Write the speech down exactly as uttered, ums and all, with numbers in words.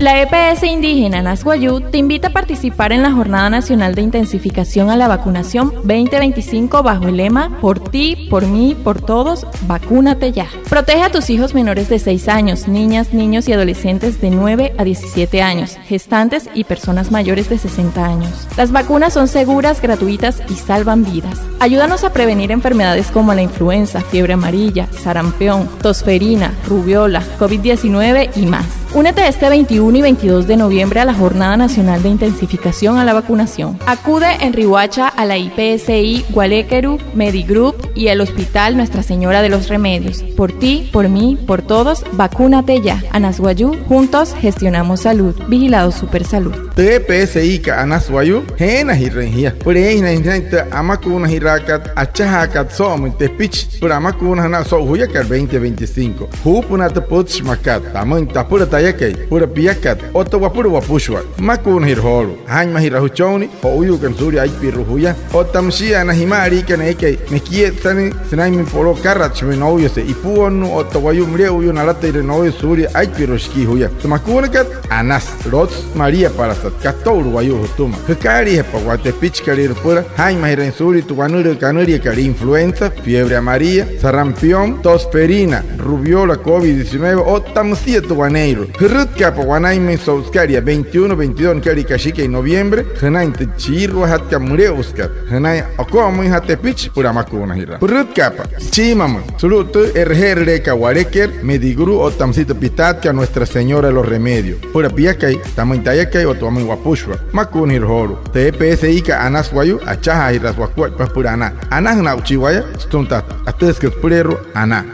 La E P S indígena Anas Wayuu te invita a participar en la Jornada Nacional de Intensificación a la Vacunación veinte veinticinco bajo el lema "Por ti, por mí, por todos, vacúnate ya". Protege a tus hijos menores de seis años, niñas, niños y adolescentes de nueve a diecisiete años, gestantes y personas mayores de sesenta años. Las vacunas son seguras, gratuitas y salvan vidas. Ayúdanos a prevenir enfermedades como la influenza, fiebre amarilla, sarampión, tosferina, rubéola, covid diecinueve y más. Únete este veintiuno y veintidós de noviembre a la Jornada Nacional de Intensificación a la Vacunación. Acude en Riohacha a la I P S I Gualekeru, Medigroup y el Hospital Nuestra Señora de los Remedios. Por ti, por mí, por todos, vacúnate ya. Anas Wayuu, juntos gestionamos salud. Vigilado Supersalud. Tü E P S I-kat Anas Wayuu, jeenajirüin jia süpüla eeinjanain sünain tü amakuunajiraakat achajaakat soo'omüin tepichi süpüla amakuunajünaa so'u juyakat veinte veinticinco. Juupünaa tü pütchi makat: tamüin tapüla tayakai, süpüla piakat otta wapüla wapüshua. Makuunajira joolu'u. Jaa'inmajiraa jüchonnii jo'uyuukana suulia aipirua juya otta müshia na jima'aliikana eekai mekietsatüin sünainmüin poloo akaratshimüin nouyase ipuonnuu otta wayuu müle'uyuu nalatairüin nouyase suulia aipirua shikii juya. Tü makuunakat, anasü, lotsü, maliapalasat, kato'ulu wayuu jütüma. Jükaaliijapa watepichikalüirua süpüla jaa'inmajiraain suulia tü wanülüü kanüliakat influenza, fiebre amarilla, sarampión, tosferina, rubéola, covid diecinueve otta müsia tü waneeirua. Jürütkaapa wanainmüin so'u sükalia veintiuno, veintidós nükalia kashikai noviembre jünain tü chiiruajatkat müle'usükat jünain oko'omüinjaa tepichi süpüla amakuunajiraa. Pürütkaapa süchiimamüin sulu'u tü e'reje'erüleekat Walekeru, Medigroup otta müsia tü pitaatkat Nuestra Señora de los Remedios süpüla piakai, tamüin tayakai otta wamüin wapüshua. Makuunajira joolu'u. Tü E P S I-kat Anas Wayuu, achajaajiraasü wakuaippa süpüla anaa. Anajüna aa'uchii waya sütüma tü atüjüsükat süpüleerua anaa.